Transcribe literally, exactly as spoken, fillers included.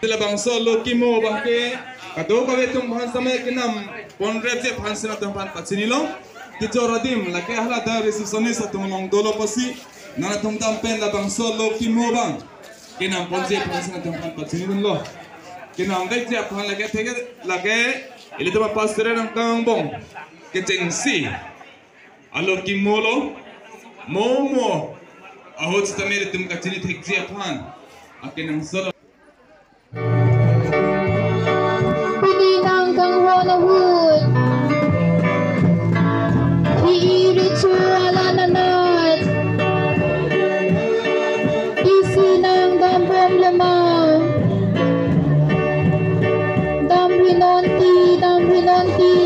Labangso alo kimo abang ke kadokave atum aphan sitame kenam ponrepji aphan si nangtumphan pachinilo. Kejor adim lake hala da receptionist atum along dolo apotsi nangtum dampen labangso alo kimo abang kenam ponji aphan si nangtumphan pachinidunlo. Kenam vekji aphan lake theke lake ilitum apastor nangkangbong kechengsi alo kimo lo, mo mo ahut sitame ilitum kachini thekji aphan akenangsot. Pini nangkanghon ahut, hi-i recho alananat, isi nangdambom lema, damri nonti, damri nonti.